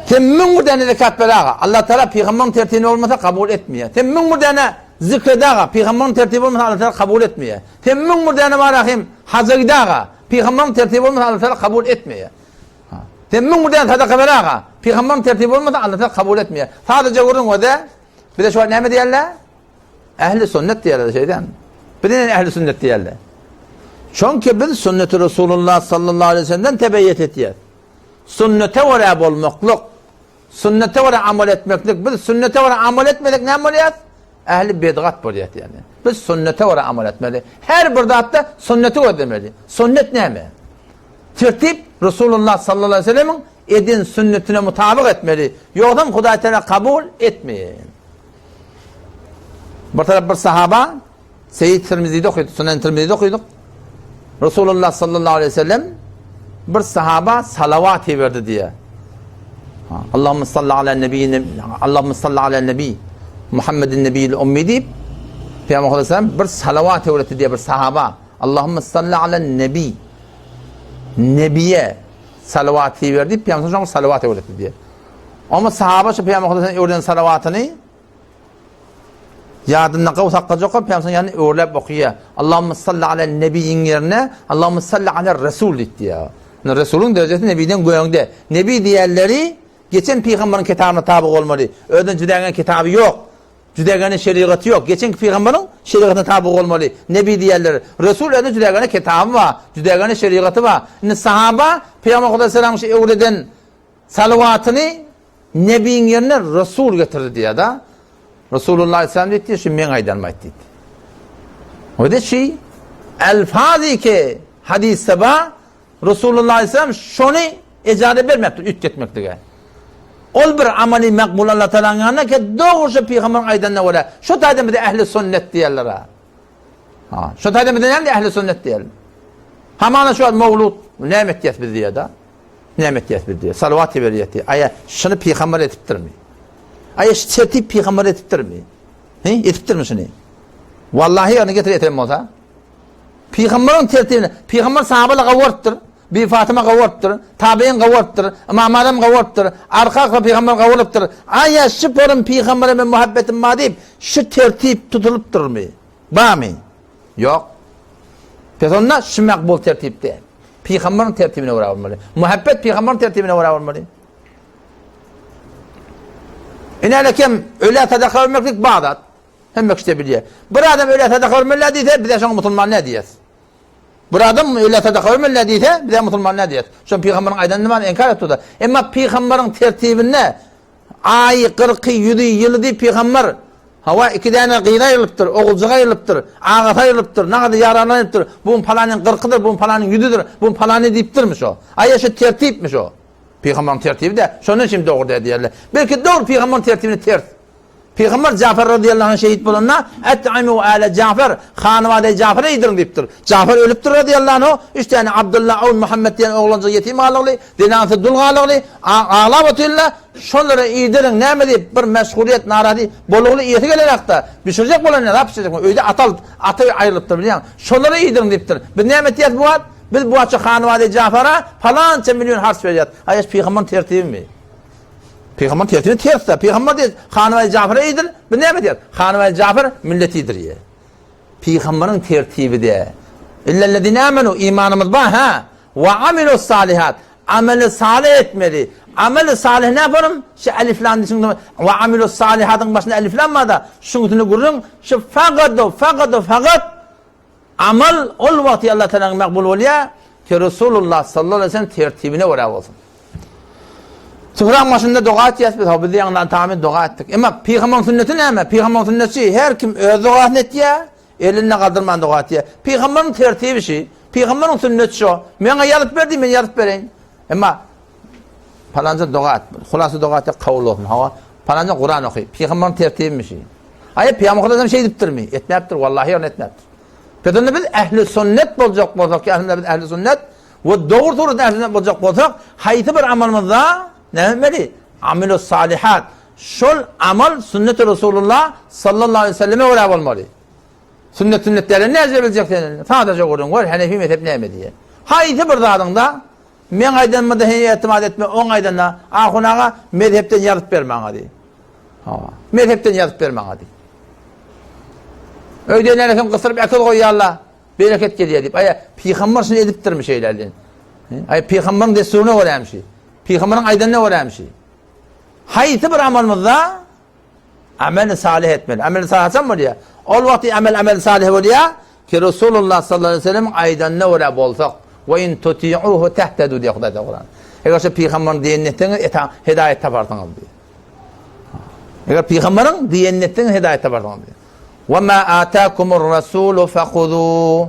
Sen 1000 bir däne zekat ber aga, Allah Tagala pygamberiň tertibine bolmasa kabul etmeýär. Sen 1000 bir däne zikr et aga, pygamberiň tertibi bolmasa Allah Tagala kabul etmeýär. Sen 1000 bir däne bar ahim haja git aga, pygamberiň tertibi bolmasa Allah Tagala kabul etmeýär. Sen 1000 bir däne sadaka ber aga. Pygamberiň tertibi bolmasa Allah Taala kabul etmeýär. Sadaja gürrüň öde. Bize şu näme diýerler? Ehli sünnet diýerler şeýdän. Bize näme ehli sünnet diýerler? Çünki biz sünneti Resulullah sallallahu aleyhi ve sellem'den tebeyyet etýär. Sünnete görä bolmaklyk, sünnete görä amal etmeklik. Biz sünnete görä amal etmesek näme bolýar? Ähli bedgat bolýar ýani. Biz sünnete görä amal etmeli. Her bir zatda sünneti gözlemeli. Sünnet näme? Tertip Resulullah sallallahu aleyhi ve sellemiň eden sünnetine mutabyk etmeli. Ýogsam Hudaý Teala kabul etmeýär. Bir tarap bir sahaba Seyyid Tirmizide okydyk, Sunan Tirmizide okydyk. Resulullah sallallahu aleyhi ve sellem bir sahaba salawat berdi diýe. Allahümme salli ala nebi Allahümme salli ala nebi Muhammedin nebiyyil ummi diýip Peygamber aleyhisselam bir salawat öwretdi diýe bir sahaba. Allahümme salli ala nebi Nebiye salawat berdi diýip Peygamber şoňa salawat öwretdi diýe. Ama sahaba şu Peygamber aleyhisselam öwreden salawatyny Ýadynda gawy saklajak bolup, Pygamber ýanyna öwrüläp okýar. Allahumma salli ala nebiýiň ýerine Allahumma salli ala resul diýip diýýär. Indi Resulyň derejesi nebiden göňde. Nebi diýenleri geçen pygamberiň kitabyna taby bolmaly. Özüne jüdägen kitaby ýok. Jüdägene şerigaty ýok. Geçen pygamberiň şerigatyna taby bolmaly. Nebi diýenleri. Resul özüne jüdägene kitaby bar. Jüdägene şerigaty bar. Indi sahaba Pygamber Hudaý şu öwreden salawatyny Nebiň ýerine Resul getirdi diýýär-de. Resulullah aleyhisselam diýdi, şu meň aýdanym aýt diýdi. Öde şi elfazi ki hadisde ba Resulullah aleyhisselam şony ejaze bermepdir üýtgetmeklige. Ol bir amaly makbul Allah Taalanyň ýanynda ki dogry şu pygamberiň aýdanyna görä şu taýdan bize ehli sünnet diýerler. Ha, şu taýdan bize näme ehli sünnet diýerler. Hamana şu mawlud näme etýäs biz diýýär-de. Näme etýäs biz diýýär. Salawat berýär diýýär. Aýa şuny pygamber etipdirmi? Aýa şu tertip pygamber etipdirmi? He, etipdirmi şuny? Wallahi ýerine getir eten bolsa. Pygamberiň tertibini, pygamber sahabalar gawarypdyr. Bi Fatyma gawarypdyr, tabeýin gawarypdyr, Ymam Azam gawarypdyr, arka-arka pygamber gawarypdyr. Aýa şu porun pygambere men muhabbetim bar diýip, şu tertip tutulypdyrmy? Barmy? Ýok. Pes onda şu makbul tertip däl. Pygamberiň tertibine görä bolmaly. Muhabbet pygamberiň tertibine görä bolmaly. Ine kim ölä sadaka bermeklik bar zat. Hemme kişi bilýär. Bir adam ölä sadaka bermeli diýse, bize şoňa musulman näme diýýäs? Bir adam ölä sadaka bermeli diýse, bize musulman näme diýýäs? Şoň pygamberiň aýdanyny bar inkar etdi. Emma pygamberiň tertibinde Aýy, kyrky, ýüzi, ýyly diýip pygamber, hawa, iki däne gyzy aýrylypdyr, oguljygy aýrylypdyr, agasy aýrylypdyr, nagady ýarany aýrylypdyr, bu palanyň kyrkydyr, bu palanyň ýüzüdir, bu palany diýipdirmi şo? Aýa şo tertipmi şo? Pygamberiň tertibi dä, şondan üçin dogry dä diýerler. Belki dogry pygamberiň tertibine ters. Pygamber Jafer razyýallahu anh şehit bolanda, Et'imu ale Jafer, hanybadaýy Jafere iýdiriň diýipdir. Jafer ölüpdir razyýallahu anhu, üç däne Abdylla, Awn, Muhammet diýen oglanjyk ýetim galygly, zenanysy dul galygly, aglap otyrlar, şolara iýdiriň, näme diýip, bir meşgulyýet, narazy bolugly iýesi gelenakda, bişirjek bolan ýa zat bişirjek öýde ata, ata aýrylypdyr bilýäň, şolara iýdiriň diýipdir. Biz näme etýäs bu wagt? Biz bu wagt şu hanybadaýy Jafara palança million harç berýäs. Aý, pygamberiň tertibimi? Pygamber tersine ters-de. Pygamber diýdi, Hanybaý Jafara iýdir. Biz näme diýýäris? Hanybaý Jafar milleti iýdirýär. Pygamberiň tertibi-de. Illellezine amenu, imanymyz bar, ha? Wa amilus salihat. Ameli salih etmeli. Ameli salih näme borum? Şu elif lam diýsin. Wa amilus salihatyň başynda elif lam bar-da. Şuň üstünde gürrüň, şu fakat, fakat, fakat Amal ol wagty Allah Taalanyň makbul bolýar, ki Resulullah sallallahu aleyhi ve sellem tertibine görä bolsun. Sühraň başynda doga etýäs biz, hawa biz ýaňdan tamin doga etdik. Emma pygamberiň sünneti näme? Pygamberiň sünneti her kim öz dogasyny etýär, elinde galdyrman doga etýär. Pygamberiň tertibi şi, pygamberiň sünneti şo. Meňe ýazyp ber diý, men ýazyp bereýin. Emma palanja doga et, hulasa doga et, kabul bolsun. Hawa, palanja Kuran oky. Pygamberiň tertibimi şi? Aý, pygamber Hudaýdan şeýdipdirmi? Etmäpdir, wallahi ony etmäpdir. Biz onda biz ähli sünnet boljak bolsak, ýa biz ähli sünnet We dogry suratda ähli sünnet boljak bolsak, haýsy bir amalymyzda näme etmeli? Amilus salihat. Şol amal sünneti Resulullah sallallahu aleyhi ve selleme görä bolmaly. Sünnet sünnet däl, näce biljek sen indi? Sadaja gürrüň ber, Hanefi mezhep näme diýýär? Haýsy bir zadyňda meň aýdanyma-da sen etimat etme, oň aýdanyna, ahun aga mezhepden ýazyp ber maňa diý. Hawa, mezhepden ýazyp ber maňa diý. Öýde nälesim gysyryp äkiz goýýarlar. Bereket gelýär diýip. Aýa, pygamber şuny edipdirmi şeýle diýen. Aýa, pygamberiň dessuryna görämi şi? Pygamberiň aýdanyna görämi şi? Haýsy bir amalymyzda amel salih etmeli. Amel salih haçan bolýar? Ol wagty amel amel salih bolýar ki Resulullah sallallahu aleyhi ve sellem aýdanyna görä bolsak. Ve in tuti'uhu tahtadu diýär Hudaý Taala. Eger şu pygamberiň diýenini etseňiz, hidaýat taparsyňyz diýär. Eger pygamberiň diýenini etseňiz, hidaýat taparsyňyz diýär. Ve ma atakumur rasulu fehuzu.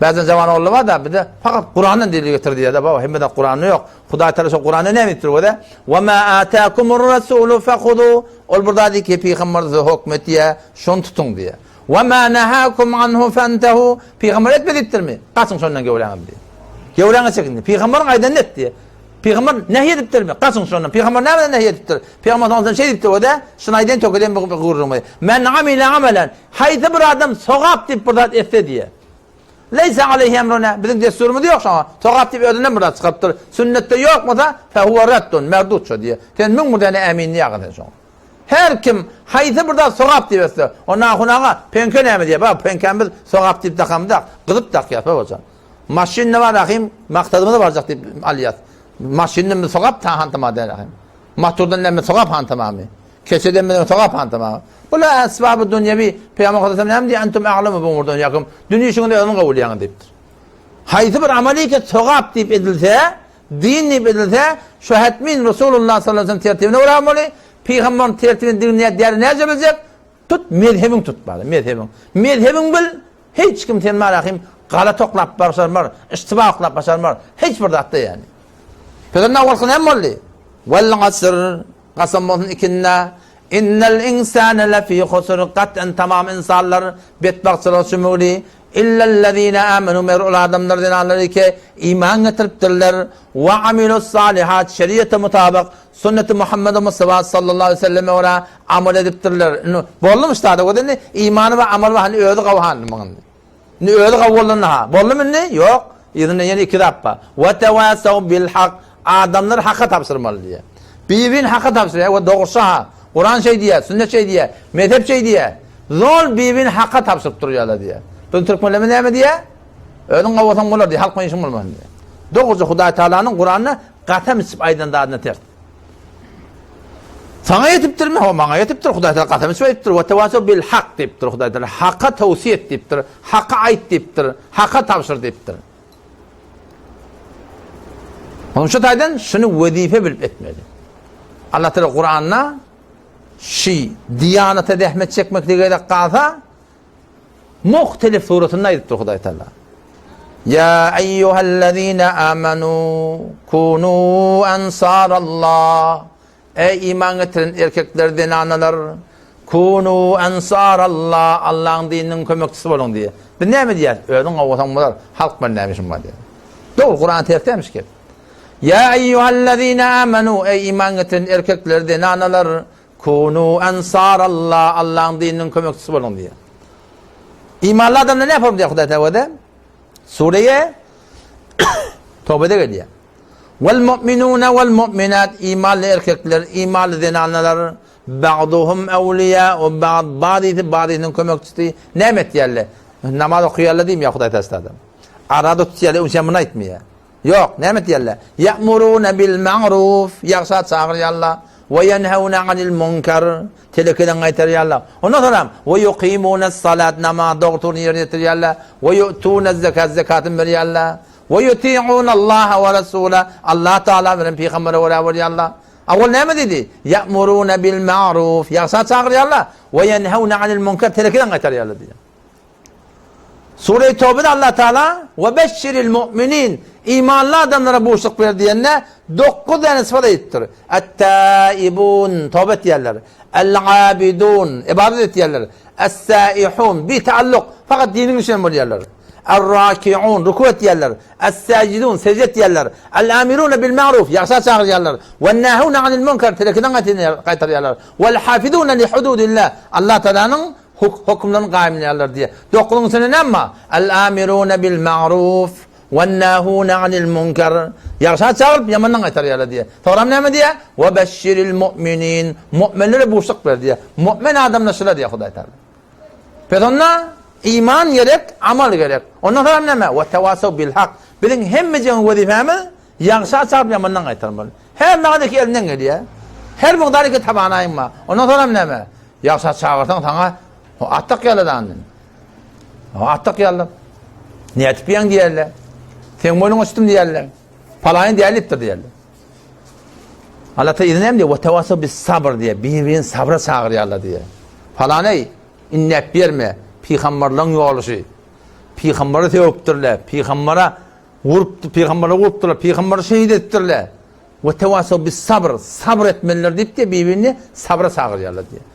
Bazen jawan ogullar bar da, bize fakat Kurandan delil getir diýýär-de, baba, hemme zat Kuranda ýok. Hudaý Taala şo Kuranda näme diýipdir göze? Ve ma atakumur rasulu fehuzu. Ol bir zat ki pygamber size hukm etýär, şony tutuň diýýär. Ve ma nahakum anhu fentehu. Pygamber etme diýipdirmi? Gaçyň şondan gewräňiz diýýär. Gewräňe çekin diýýär. Pygamberiň aýdanyny et diýýär. Pygamber nähi edipdirmi? Gaçyň şondan. Pygamber nämeden nähi edipdir? Pygamber sallallahu aleyhi ve sellem şeý diýipdir o-da, şuny aýdaýyn tökeleýin bu gürrüňi. Men amile amelen, haýsy bir adam sogap diýip bir zat etse diýýär. Leýse aleyhi emruna, biziň dessurymyz ýok şoňa. Sogap diýip özünden bir zat çykarypdyr. Sünnetde ýok bolsa, fehuwe reddun, merdut şo diýýär. Sen 1001 däne ämin diýýäň sen şoňa. Her kim haýsy bir zat sogap diýip etse, o Nahun aga, peňke näme diýýär? Bak, peňkäni biz sogap diýip dakamyzak, gyzyp dakýas babajan. Maşynda bar ahim, maksadymyza barjak diýip alýas. Maşynda biz sogap ta hantama däl ahim. Motordan näme sogap hantamamy? Keçeden biz sogap hantamamy? Bular esbaby dünýewi. Pygamber sallallahu näme diýýär? Entum a'lamu bi umur dunýakum. Dünýe işiňizi özüňiz gowy bilýäňiz diýipdir. Haýsy bir amaly ki sogap diýip edilse, din diýip edilse, şu hetmin Resulullah sallallahu aleyhi ve sellem tertibine görä bolmaly. Pygamberiň tertibini diňleýär, däli näce biljek? Tut, mezhebiň tut bari, mezhebiň. Mezhebiň bil, hiç kim sen marahim galat oklap başarmar, iştiba oklap başarmar, hiç bir zatda ýani. Peygamber awalky näme boldy? Wal asr, kasam bolsun ikindä, innel insane lefi husr, gat'an tamam insanlar betbagtçylyga çümügli, illellezine amenu, meger ol adamlar zenanlar ki iman getiripdirler, we amilus salihat, şeriata mutabyk, Sünneti Muhammedi Mustafa sallallahu aleyhi ve selleme görä amal edipdirler. Indi boldumy şu zada? Indi imany we amaly bar, indi özi gawy hany muň indi. Indi özi gawy boldy ha. Boldumy indi? Ýok. Yzynda ýene iki zat bar. Ve tevasav bil hak. Adamlar haka tabşyrmaly diýýär. Bir-birini haka tabşyrýar we dogruça ha. Kuran şeý diýýär, sünnet şeý diýýär, mezhep şeý diýýär. Zol bir-birini haka tabşyryp durýarlar diýýär. Biziň türkmenlerimiz näme diýýär? Özüň gawy bolsaň bolar diýýär, halk bilen işiň bolmasyn diýýär. Dogruça Hudaý Taalanyň Kuranda Gasam içip aýdan zadyna ters. Saňa ýetipdirmi? Hawa, maňa ýetipdir. Hudaý Taala gasam içip aýdypdyr. Wa tewasaw bil hak diýipdir Hudaý Taala. Haka towsiýe et diýipdir. Haka aýt diýipdir. Haka tabşyr diýipdir. Onuň şu taýdan şuny wezipe bilip etmeli. Allah Taala Kuranda şi diýanata zähmet çekmeklige gerek galsa, Muhtelif suratynda aýdypdyr Hudaý Taala. Ýa eýýuhellezine amanu kunu ansarallah. Eý iman getiren erkekler, zenanalar, kunu ansarallah, Allahyň dininiň kömekçisi boluň diýýär. Biz näme diýýäris? Özüň gowasaň bolar, halk bilen näme işiň bar diýýär. Dogry, Kuran ters dälmiş gep. Ýa eýýuhellezine amanu, eý iman getiren erkekler, zenanalar, Kunu ensarallah, Allahyň dininiň kömekçisi boluň diýýär. Imanly adamlar näme bolmaly diýýär Hudaý Tagada? Sureýe Tobede gelýär. Wal mu'minuna wal mu'minat imanly erkekler, imanly zenanlar ba'duhum awliýa'u ba'd ba'dysy ba'dysynyň kömekçisi näme etýärler? Namaz okaýarlar diýmeýär Hudaý Tagada. Arada tutýarlar, öňçä muny aýtmaýar. Ýok, näme etýärler? Ýa'muruna bil ma'ruf, ýagşa çagyrýarlar, we ýenheuna anil munkar, telekeden gaýtarýarlar. Ondan soňam we yuqimunas salat, namaz dogry ýerine ýetirýärler, we yu'tunaz zekat, zekatyny berýärler, we yuti'unallaha we rasula, Allah Taala bilen pygambere görä bolýarlar. Owal näme diýdi? Ýa'muruna bil ma'ruf, ýagşa çagyrýarlar, we ýenheuna anil munker, telekiden gaýtarýarlar diýýär. Sure-i Tawbede Allah Taala we beşşiril mu'minin, imanly adamlara buşluk ber diýende dokuz däne sypat aýdypdyr. Et-taibun, toba etýärler. El-abidun, ybadat etýärler. Es-saihun, bi taalluk, fakat diniň üçin bolýarlar. Er-rakiun, ruku etýärler. Es-sajidun, sežde etýärler. El-amiruna bil-ma'ruf, ýagşa çagyrýarlar. Wen-nahuna anil munkar, telekiden gaýtarýarlar. Wal-hafizuna li hududillah, Allah Taalanyň hökümlerini gaýymlaýarlar diýýär. Dokuzyň içinde näme bar? El-amiruna bil-ma'ruf wen-nahuna anil munkar. Ýagşa çagyryp, ýamandan gaýtarýarlar diýýär. Soňram näme diýýär? We beşşiril mu'minin. Mu'minlere buşluk ber diýýär. Mu'min adamlar şular diýýär Hudaý Taala. Pes onda iman gerek, amal gerek. Ondan soňram näme? We tewasaw bil hak. Biziň hemmejegiň wezipemiz ýagşa çagyryp, ýamandan gaýtarmaly. Her maňa elinden gelýär. Her mugdar iki tabanaýyň bar. Ondan soňram näme? Ýagşa çagyrsaň saňa at dakýarlar andan. At dakýarlar. Nätip ýaň diýerler. Seň boýnuňa uçdum diýerler. Palaýyn dälipdir diýerler. Allah ta yzyna näme diýýär? Wa tawassaw bis sabr diýýär. Bir-birini sabra çagyrýarlar diýýär. Palany innäp berme. Pygamberleň ýoly Pygambere sögüpdirler. Pygambere urupdy, pygambere urupdyrlar, pygamberi şehit edipdirler. We tewasaw bis sabr, sabr etmeliler diýip de bir-birini sabra çagyrýarlar diýýär.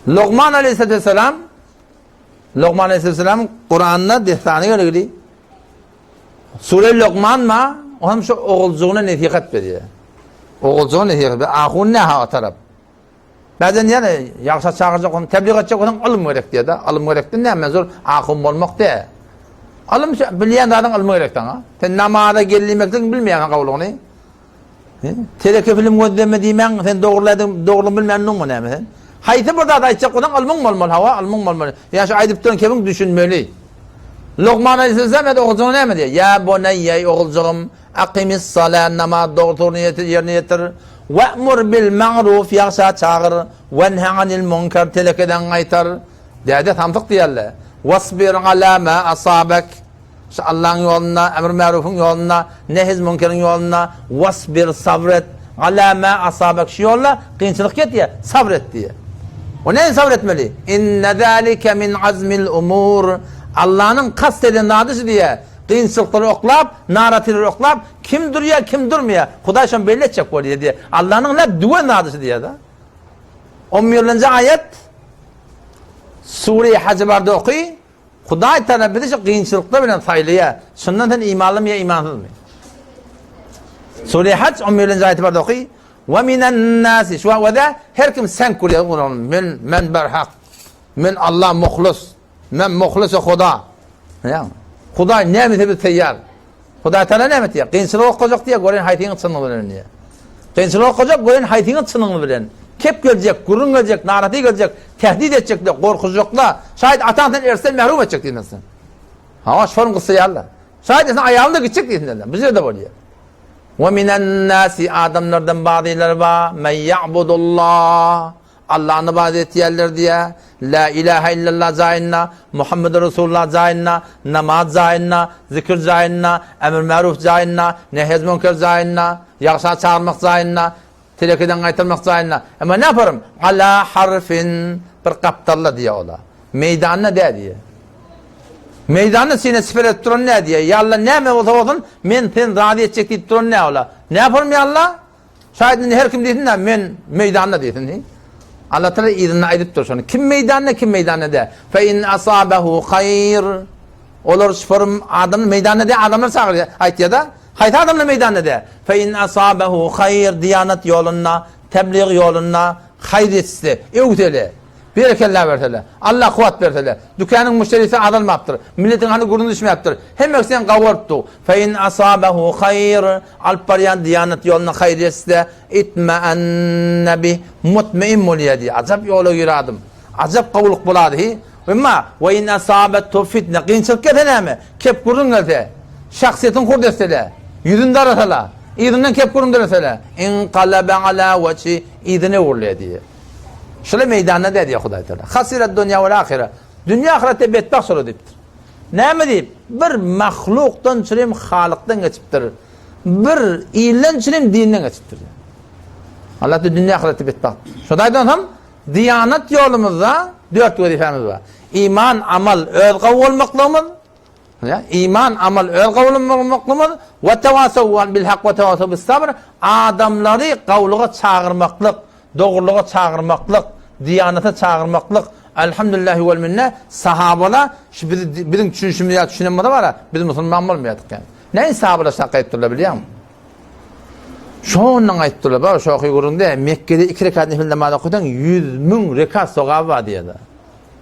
Logman aleyhisselam Logman aleyhisselam Kuranda dessany gelgili. Sure Logman ma o hem şu oguljygyna nesihat berýär. Oguljygyna nesihat berýär. Ahun ne ha tarap. Bäzen ýene ýagşa çagyrjak bolsaň, tebliğ etjek bolsaň ylym gerek diýýär-de. Ylym gerekdi näme? Zor ahun bolmak dä. Ylym bilýän zadyň ylmy gerek saňa. Sen namaza gel diýmekligiň bilmeýäň gowulygyny. Teleke film gözleme diýmäň, sen dogrulygy dogrulygyny bilmän duňmy näme sen? Haýsy bir zat aýtjak bolsaň ylmyň bolmaly, hawa, ylmyň bolmaly. Ýa şu aýdyp duran kebiň düşünmeli. Lukman aleyhisselam ýa oguljygyna näme diýýär? Ýa boneýýe oguljygym, Akymis-salat, namaz dogry ýerine ýetir. We'mur bil ma'ruf, ýagşa çagyr. Wenhe anil munkar, telekeden gaýtar. Däde samsyk diýerler. Wasbir ala ma asabak. Şu Allaň ýolunda, emr-märufuň ýolunda, nehiz-münkeriň ýolunda wasbir, sabr et. Ala ma asabak, şu ýolda kynçylyk ýetýär, sabr et diýýär. O näme sabr etmeli? Inne zalike min azmil umur. Allanyň kast eden zady şu diýýär. Kynçylyklary oklap, naratylyry oklap, kim durýar, kim durmaýar, Hudaý şony belli etjek bolýar diýýär. Allanyň näp düwen zady şu diýýär-de. On birlenji aýat Sure-i Hajy barda oky. Hudaý Taala bizi şu kynçylyklar bilen saýlaýar. Şundan sen imanlymy ýa imansyzmy? Sure-i Haj on birlenji aýaty barda oky. Ve minen nasi şu wada her kim sen görýär, men men berhak. Men Allah muhlis. Men muhlysy Huda. Ýa. Hudaý näme etse biz taýýar. Hudaý Taala näme diýýär? Kynçylyk okajak diýýär, gören haýsyňyz çynyňyz bilen diýýär. Kynçylyk okajak, gören haýsyňyz çynyňyz bilen. Kep geljek, gürrüň geljek, naraty geljek, tehdit etjekler, gorkuzjaklar. Şaýat ataň sen ersden mehrum etjek diýsin sen. Hawa, şonuň gyssaýarlar. Şaýat sen aýalyň da gitjek diýsinler. Bu ýerde bolýar. Wa minan nasi adamlardan bazylary bar, men ya'budullah. Allany ybadat etýärler diýýär. Lä ilähä illallah jaýynda, Muhammedur Resulullah jaýynda, namaz jaýynda, zikir jaýynda, emr-märuf jaýynda, nehy-münker jaýynda, ýagşa çagyrmak jaýynda, telekeden gaýtarmak jaýynda. Emma näparym? Ala harfin bir gapdalda diýýär ola. Meýdanda dä diýýär. Meýdanda sine siper edip duran nä diýýär. Ýa Allah näme bolsa bolsun, men seni razy etjek diýip duran nä ola. Näparym ýa Allah? Şaýat indi her kim diýsin-dä, men meýdanda diýsin. Hi. Allah Taala yzynda aýdypdyr şony. Kim meýdanda, kim meýdanda däl. Fe in asabahu haýr. Olar şuform adam meýdanda däl, adamlar çagyrýar, aýtýar-da. Haýsy adamlar meýdanda däl? Fe in asabahu haýr diýanat ýolunda, teblig ýolunda haýr ýetişse, öwsele. Berekella bersele. Allah kuwwat bersele. Dükanyň müşderisi azalmapdyr. Milletiň hany gürrüň düşmäpdir. Hemmesi sen gawarypdy. Fe in asabahu haýr alyp barýan diýanat ýoluna haýyr ýetse, itma'anna bih, mutmein bolýar diýýär. Ajap ýola giradym. Ajap gowulyk bolady hi. Emma we in asabathu fitne, kynçylyk gelse näme? Kep gürrüň gelse, şahsyýetini hurt etsele, ýüzüni darasala, yzyndan kep gürrüň döresele, inqalaba ala wajhi, yzyna öwrülýär diýýär. Şular meýdanda däl diýýär Hudaý Taala. Hasirat dunýa wal ahire. Dünýä ahyretde betbagt şolar diýipdir. Näme diýip? Bir mahlukdan çürim Halykdan geçipdir. Bir ilden çürim dinden geçipdir. Allah dünýä ahyretde betbagt. Şo taýdan hem diýanat ýolumyzda dört wezipemiz bar. Iman, amal, öz gowy bolmaklygymyz, iman, amal, öz gowy bolmaklygymyz, we tewasaw bil hak we tewasaw bis sabr, adamlary gowulyga çagyrmaklyk, dogrulyga çagyrmaklyk, diýanata çagyrmaklyk, Elhamdülillahi wel minne, sahabalar şu bizi biziň düşünişimiz ýaly düşünen bolsa bara, biz musulman bolmaýardyk ýaly. Näin sahabalar şak aýtdylar bilýäňmi? Şondan aýtdylar, bar şohy gürrüňde Mekgede 2 rekat nefil namaz okasaň 100 müň rekat sogaby bar diýýär.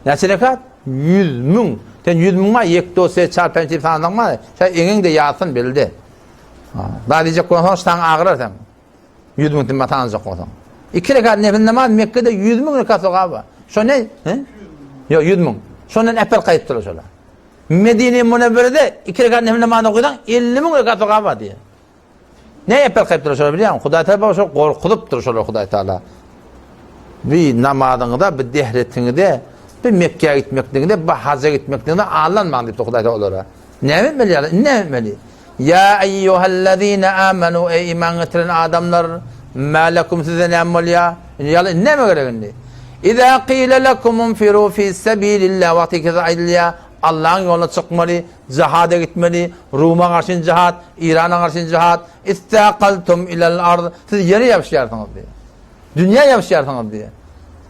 Näçe rekat? 100 müň. Sen 100 müň bar, 1 2 3 4 5 diýip sanasaň bar. Sen eňeňde ýazsyn bildi. Da diýjek bolsaň, şaň agyrar sen. 100 müň tümma sanajak bolsaň. 2 rekat nefil namaz Mekgede 100 müň rekat sogaby bar. Şo ne? He? Ýok, 100 müň. Şondan äpel gaýypdylar şolar. Medine Münewwerede 2 rekat nefil namaz okasaň 50 müň rekat sogaby bar diýýär. Ne äpel gaýypdylar şolar bilýäňmi? Hudaý Taala şo gorkuzypdyr şolar Hudaý Taala. Bir namazyňyzda, bir dehretiňizde, bir Mekgä gitmekligiňizde, bir haja gitmekligiňizde aldanmaň diýipdir Hudaý Taala olara. Näme etmeli ýaly? Indi näme etmeli? Ýa eýýuhellezine amanu eý iman getiren adamlar, ma lekum size näme bolýar? Indi ýaly indi näme gerek indi? Iza qila lekum unfiru fi sabilillah wagty ki size aýdylýar, Allahyň ýoluna çykmaly, jihada gitmeli, Ruma garşy jihad, Irana garşy jihad, istaqaltum ilal ard, siz ýere ýapyşýarsyňyz diýýär. Dünýä ýapyşýarsyňyz diýýär.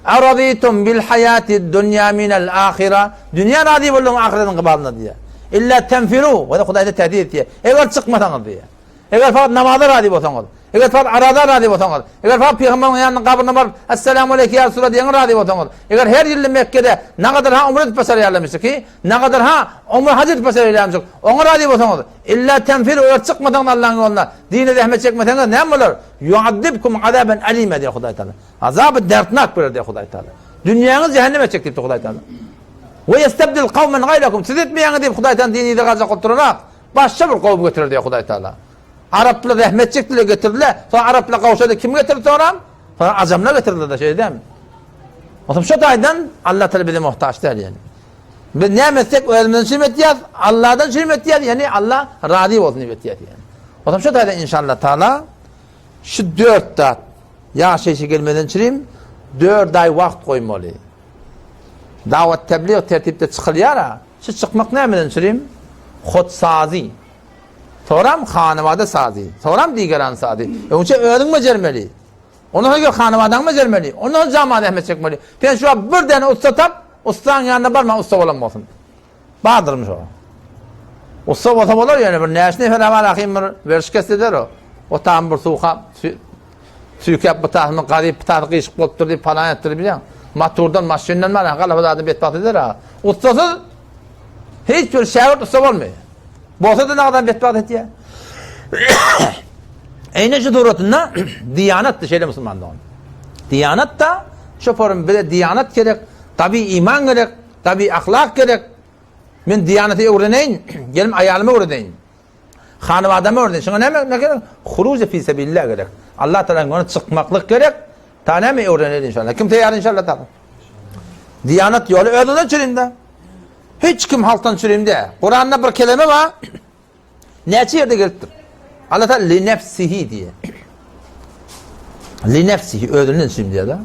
Aradytum bil haýatid dunýa minel ahira. Dünýä razy bolduň ahyretiň gybalyna diýýär. Illa tenfiru, we Hudaý size tähdit etýär. Eger çykmasaňyz diýýär. Eger fakat namaza razy bolsaňyz, eger fakat araza razy bolsaňyz, eger fakat pygamberiň ýanyna gabryna baryp Esselamu aleýke ýa Resulallah diýeňe razy bolsaňyz, eger her ýylda Mekgede nagadar ha umra edip başarýarlarmyşyk, nagadar ha umra haj edip başarýarlarmyşyk, oňa razy bolsaňyz, illa tenfiru, eger çykmasaňyz Allahyň ýoluna, dine zähmet çekmeseňiz näme bolar? Ýuazzibkum azaban alima diýýär Hudaý Taala. Azaby dertnak berer diýýär Hudaý Taala. Dünýäňizi jähennem etjek diýipdir Hudaý Taala. We ýestebdil kawmen gaýrakum. Siz etmeýäňiz diýip Hudaý Taala dini yza galjak bolup duranok. Başga bir kowum getirer diýýär Hudaý Taala. Araplar zähmet çekdiler, getirdiler. Soň araplar gowşady, kim getirdi soňram? Soň ajamlar getirdiler-de, şeýle dälmi? Onsoň şu taýdan Allah Taala bize muhtaç däl ýani. Biz näme etsek özümizden üçin etýäs, Allahdan üçin etýäs, ýani Allah razy bolsun diýip etýäs ýani. Onsoň şu taýdan inşallah taala şu dört zat ýaşaýşa gelmeden çirim dört aý wagt goýmaly. Dawat tebliğ tertipde çykylýar-a. Şu çykmak nämeden çirim? Hot sazy. Soram hanawada sazy. Soram digeran sazy. Öňçe özüň bejermeli. Ondan soň gel hanawadaňy bejermeli. Ondan soň jama zähmet çekmeli. Sen şu wagt bir däne ussa tap, ussaň ýanyna barma ussa bolan bolsun. Bardyrmy şo? Ussa bolsa bolar ýöne bir näçe nefer bar ahym bir werşik eder o. Otagym bir suwka süýkäp bu tasyny garyp bu tasy gyşyk bolupdyr diýip palan etdir bilýäň. Maturdan maşyndan bar galaba zadyny betbagt eder ha. Ussasyz hiç bir şägirt ussa bolmaýar. Bolsa-da nagadan betbagt etýär. Eýne şu suratynda diýanatdy şeýle musulman dogan. Diýanat da şoparym bize diýanat gerek, tabi iman gerek, tabi ahlak gerek. Men diýanaty öwreneýin, gelim aýalymy öwredeýin. Hanym adamy öwredeýin. Şuňa näme gerek? Huruj fi sebillah gerek. Allah Taalanyň ýoluna çykmaklyk gerek. Ta näme öwreneli inşallah. Kim taýýar inşallah taala? Diýanat ýoly özünden çürinde. Hiç kim halkdan çürinde. Kuranda bir kelime bar. Näçe ýerde gelipdir? Allah Teala li nefsihi diýe. Li nefsihi özünden üçin diýe-de.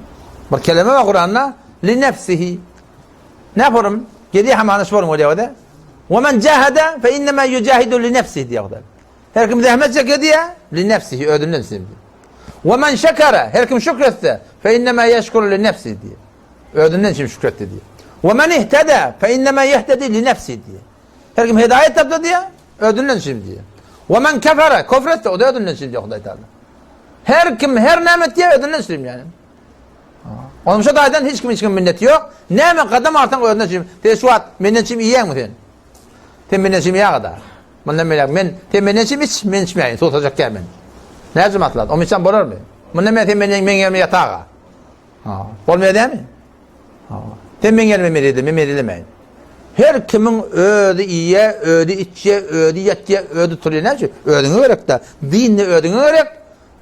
Bir kelime bar Kuranda li nefsihi. Ne yaparım? Gedi hamana şorum bolýar-da. Ve men jahada fe innema yujahidu li nefsihi diýe. Her kim zähmet çeker diýe li nefsihi özünden üçin diýe. Ve men şekere her kim şükretse fe innema yeşkuru li nefsihi diýe. Özünden üçin şükretdi diýe. Ve men ihtede fe innema yehtedi li nefsihi diýe. Her kim hidaýet tapdy diýe, özünden üçin diýe. Ve men kefere, küfür etse, o da özünden üçin diýe Hudaý Taala. Her kim her näme etýär, özünden üçin ýani. Onuň şu taýdan hiç kim hiç kim minneti ýok. Näme gadam alsaň özünden üçin. Sen şu wagt menden üçin iýýäňmi sen? Sen menden üçin iýägada. Mundan beýläk men sen menden üçin iç, men içmäýin, susajak däl men. Näce maslahat? Onuň üçin bolarmy? Mundan men sen menden meň ýerime ýataga. Ha, bolmaýar dämi? Sen meň ýerime mezede, men mezelemäýin. Her kimiň özi iýýär, özi içýär, özi ýatýar, özi turýar. Näme üçin? Özüňe gerek-dä. Din-de özüňe gerek.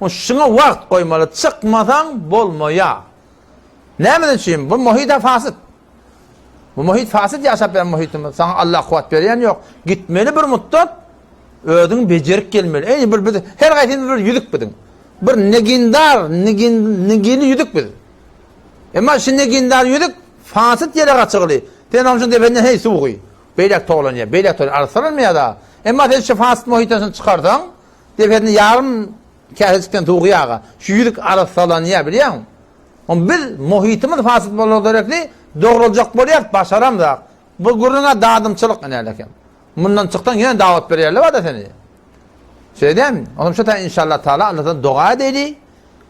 O şuňa wagt goýmaly. Çykmasaň bolmaýar. Näme üçin? Bu muhit-ä fasyt. Bu muhit fasyt ýaşap ýören muhitimiz. Saňa Allah kuwwat berýän ýok. Gitmeli bir muddat özüňi bejerip gelmeli. Eý bir biz her gaýsymyz bir ýüzük biziň. bir negindar, nigin, nigili ýüzük biz. Emma şu negindar ýüzük fasyt ýere gaçygyly. Sen onuň üçin dependen heý suw guý. Beýläk toglanýar, beýläk toglanýar, arassalanmaýar-da. Emma sen şu fasyt muhytdan şuny çykarsaň, depesine ýarym käsejikden suw guýaga, şu ýüzük arassalanýar, bilýäňmi? Oň biz muhytymyz fasyt bolar derekli dogruljak bolýas, başaramzak. Bu gürrüň-ä dadymçylyk inälekem. Mundan çyksaň ýene dawat berýärler bada seni. Şeýle dälmi? Onam şu taý inşallah taala Allahdan doga edeli.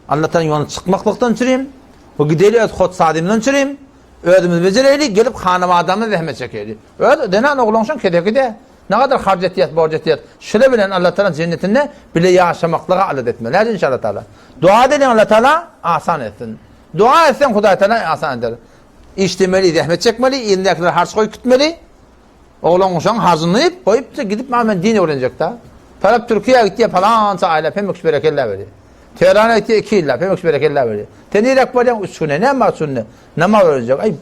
Allahdan ýoluna çykmaklykdan çürim. Bu gideli öz hotsadymyzdan çürim. Özümiz bejereli, gelip hanabadamyz zähmet çekeli. Öz zenan oglan şoň keseki-de. Ne kadar harç etýäs, borç etýäs. Şule bilen Allah taala jennetinde bile ýaşamaklyga alada etmeli. Hadi inşallah taala. Dua edeliň Allah taala asan etsin. Dua etseň Hudaý taala asan eder. Işlemeli, zähmet çekmeli, elindäkileri harç goýup gitmeli. Oglan-uşagyň harjyny goýup gidip maňa men din öwrenjek-dä. Tarap Türkiýä gitýär palança aýlap hemme kişi berekella berýär. Tährana gitýär iki ýyllap hemme kişi berekella berýär. Sen niräk barýaň üç güne näme bar üç günde? Namaz öwrenjek. Aý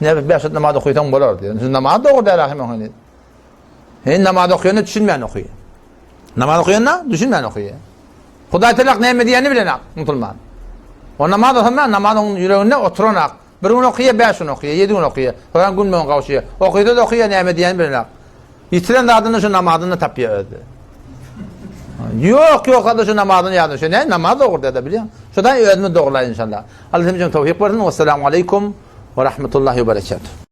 ne bäş wagt namaz okaýsaň bolar diýýär. Şu namaz dogry däl ahim oňa. He namaz okaýanda düşünmän okaýar. Namaz okaýanda düşünmän okaýar. Hudaý telak näme diýenini bilenak musulman. O namaz okanda namaz onuň ýüreginde oturanak. Bir gün okaýar, bäş gün okaýar, ýedi gün okaýar. Soňra gün bilen gowşaýar. Okaýsa-da okaýar, näme diýenini bilenak. Ýitiren zadyny şu namazynda tapýar özi. Ýok, ýok, hada şu namazyny ýadyna düşýär. Näme namaz dogry däl-de bilýän. Şodan özümi dogurlaýyn inşallah. Allah hemmämize towfyk bersin. Wessalamu aleýkum we rahmetullahi we berekatuh.